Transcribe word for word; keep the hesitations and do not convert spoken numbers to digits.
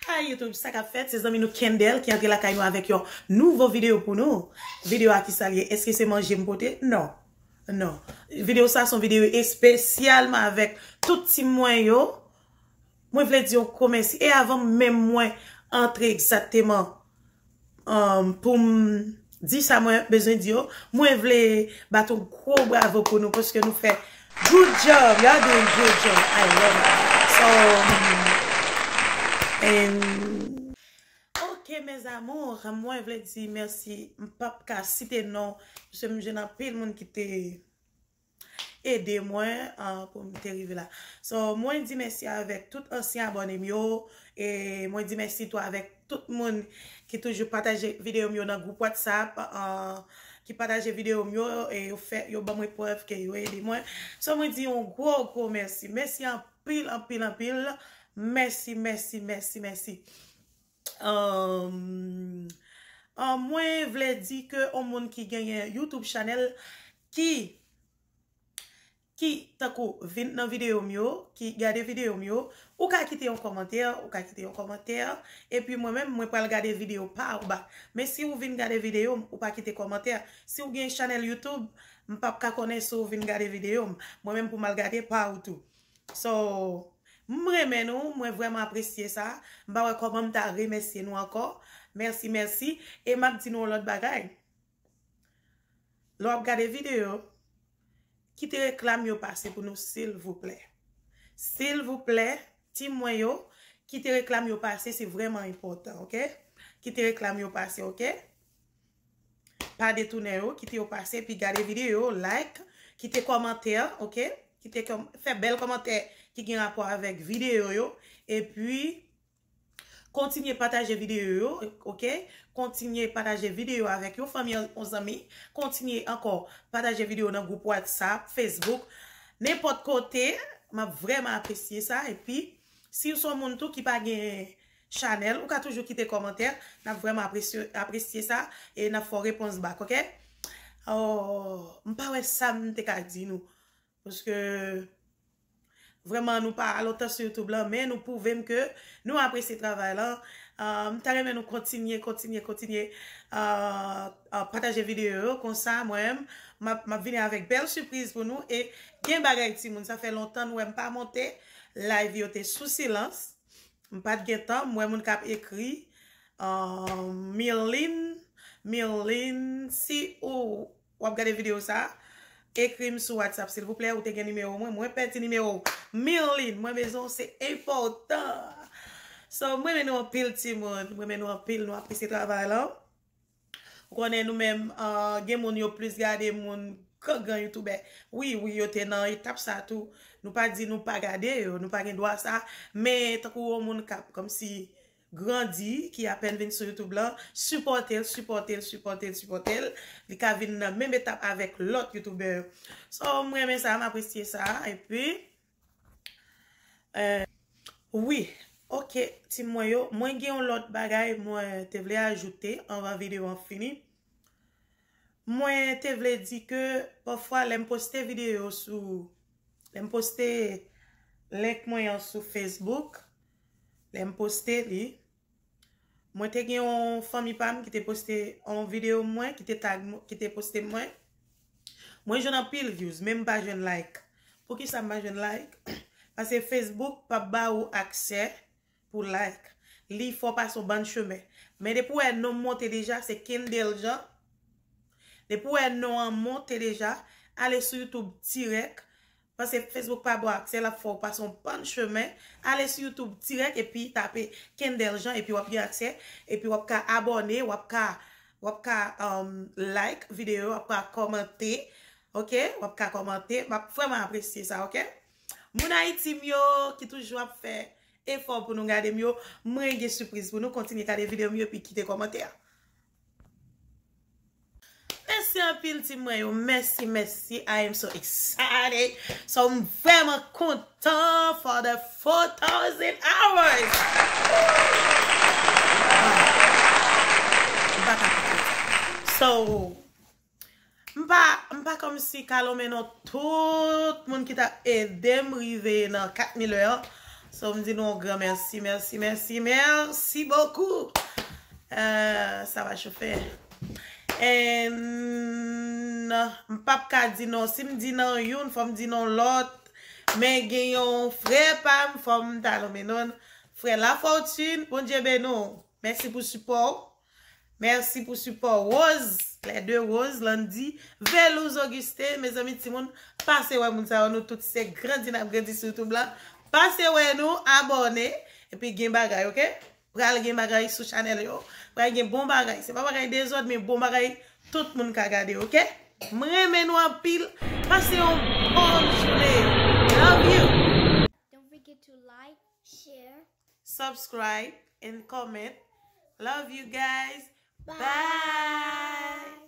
Hi YouTube, sa k ap fèt? Se zanmi nou Kendel ki antre lakay nou avèk yon nouvo videyo pou nou. Videyo a ki sa l ye? Èske se manje m pote? Non. Non. Videyo sa se yon videyo espesyalman avèk tout team mwen yo. Mwen vle di yon gwo mèsi. E avan menm mwen antre egzakteman um, pou m di sa mwen bezwen di yo, mwen vle bat yon gwo bravo pou nou paske nou fè good job. Y'all doing good job. I love it. So, and, ok, mes amours, mwen vle di mèsi. M p ap ka site non, paske m jwenn anpil moun ki te ede mwen uh, pou m te rive la. So, mwen di mèsi avèk tout ansyen abòne m yo. E mwen di mèsi tou avèk tout moun ki toujou pataje videyo m yo nan gwoup WhatsApp, uh, ki pataje videyo m yo, e yo fè, yo ban mwen prèv ke yo ede mwen. So, mwen di yon gwo, gwo mèsi. Mèsi anpil, anpil, anpil. Mèsi, mèsi, mèsi, mèsi. Um, uh, mwen vle di ke yon moun ki genyen YouTube channel ki ki tankou vin nan videyo m yo, ki gade videyo m yo, ou ka kite yon kòmantè, ou ka kite yon kòmantè, epi mwen menm, mwen pral gade videyo pa ou ba. Men si ou vin gade videyo m, ou pa kite kòmantè, si ou gen chanèl YouTube, m p ap ka konnen si ou vin gade videyo m. Mwen menm pou m al gade pa ou tou. So, m renmen nou, mwen vrèman apresye sa. M pa wè kòman m ta remèsye nou ankò. Mèsi, mèsi. E m ap di nou yon lòt bagay. Lè w ap gade videyo, kite reklam yo pase pou nou, silvouplè. Silvouplè, team mwen yo, kite reklam yo pase, se vrèman enpòtan, ok? Kite reklam yo pase, ok? Pa detounen yo, kite yo pase, epi gade videyo, like, kite kòmantè, ok? Kite kòm, fè bèl kòmantè ki gen rapò avèk videyo yo, epi kontinye pataje videyo yo, ok? Kontinye pataje videyo avèk yon fanmi, yon zanmi. Kontinye ankò pataje videyo nan gwoup WhatsApp, Facebook, nenpòt kote. M ap vrèman apresye sa. Epi, si w se yon moun tou ki pa gen chanèl, ou ka toujou kite kòmantè. N ap vrèman apresye, apresye sa e n ap fè w repons back, ok? Oh, m pa wè sa m te ka di nou. Paske vrèman, nou pa lontan sou YouTube lan, men nou pwouve m ke nou apresye travay lan. Ah, m ta renmen nou kontinye, kontinye, kontinye, ah, ah, pataje videyo yo. Konsa, mwen menm, m ap, m ap vini avèk bèl sipriz pou nou. E gen bagay, timoun, sa fè lontan nou wè m pa monte. Live yo te sou silans. M pa t gen tan, m wè moun k ap ekri. Ah, Mirline, Mirline, si ou w ap gade videyo sa, ekri m sou WhatsApp, silvouplè. Ou te gen nimewo mwen, mwen pèdi nimewo w. Mirline, mwen bezwen w, se enpòtan. So, mwen renmen nou anpil, timoun. Mwen renmen nou anpil, nou apresye travay lan. Ou konnen nou menm, ah, gen moun yo plis gade moun gran gran youtubè. Wi, wi, yo te nan etap sa tou. Nou pa di nou pa gade yo, nou pa gen dwa sa. Men, tankou yon moun k ap, kòmsi, grandi, ki apèn vin sou YouTube lan, sipòte l, sipòte l, sipòte l, sipòte l. Li ka vin nan menm etap avèk lòt youtubè yo. So, m renmen sa, m apresye sa. Epi, eh, wi, ok, team mwen yo, mwen gen yon lòt bagay mwen te vle ajoute anvan videyo an fini. Mwen te vle di ke pafwa lè m poste videyo sou, lè m poste link mwen an sou Facebook, lè m poste li, mwen te gen yon fanmi pa m ki te poste yon videyo mwen, ki te tag mwen, ki te poste mwen. Mwen jwenn anpil views, men m pa jwenn like. Poukisa m pa jwenn like? Paske Facebook p ap ba ou aksè pou like. Li fè w pase yon bann chemen. Men depi w wè non m monte deja, se Kendel Jean. Depi w wè non an monte deja, ale sou YouTube dirèk. Paske Facebook pa ba w aksè, l ap fè w pase yon bann chemen. Ale sou YouTube dirèk epi tape Kendel Jean epi w ap gen aksè. Epi w ap ka abòne, w ap ka, w ap ka, um, like videyo, w ap ka kòmante. Ok? W ap ka kòmante. M ap vrèman apresye sa, ok? Moun Ayiti m yo ki toujou ap fè efò pou nou gade m yo, mwen gen sipriz pou nou. Kontinye gade videyo m yo epi kite kòmantè. Mèsi anpil, team mwen yo. Mèsi, mèsi. I am so excited. So, m vrèman kontan for the four thousand hours. Woo! Ah, m pa ka koute. So, M pa, m pa kòmsi ka lonmen non tout moun ki t ap ede m rive nan kat mil è an. So, m di nou yon gran mèsi, mèsi, mèsi, mèsi bokou. Euh, sa va chofe. And m p ap ka di non. Si m di non youn, fò m di non lòt. Men gen yon frè pa m, fò m ta nonmen non. Frè Lafortune, Bondye beni w. Mèsi pou sipò w. Mèsi pou sipò Rose, les deux Rose, Landy, Velouz Augustin. Mezanmi, timoun, pase wè moun sa yo, nou tout se grandi n ap grandi sou YouTube la. Pase wè nou, abòne, epi gen bagay, oke? Pral gen bagay sou chanèl yo. Pral gen bon bagay. Se pa bagay dezòd, men bon bagay tout moun ka gade, oke? M renmen nou anpil. Pase yon bòn jounen. Love you. Don't forget to like, share, subscribe, and comment. Love you guys. Bye. Bye.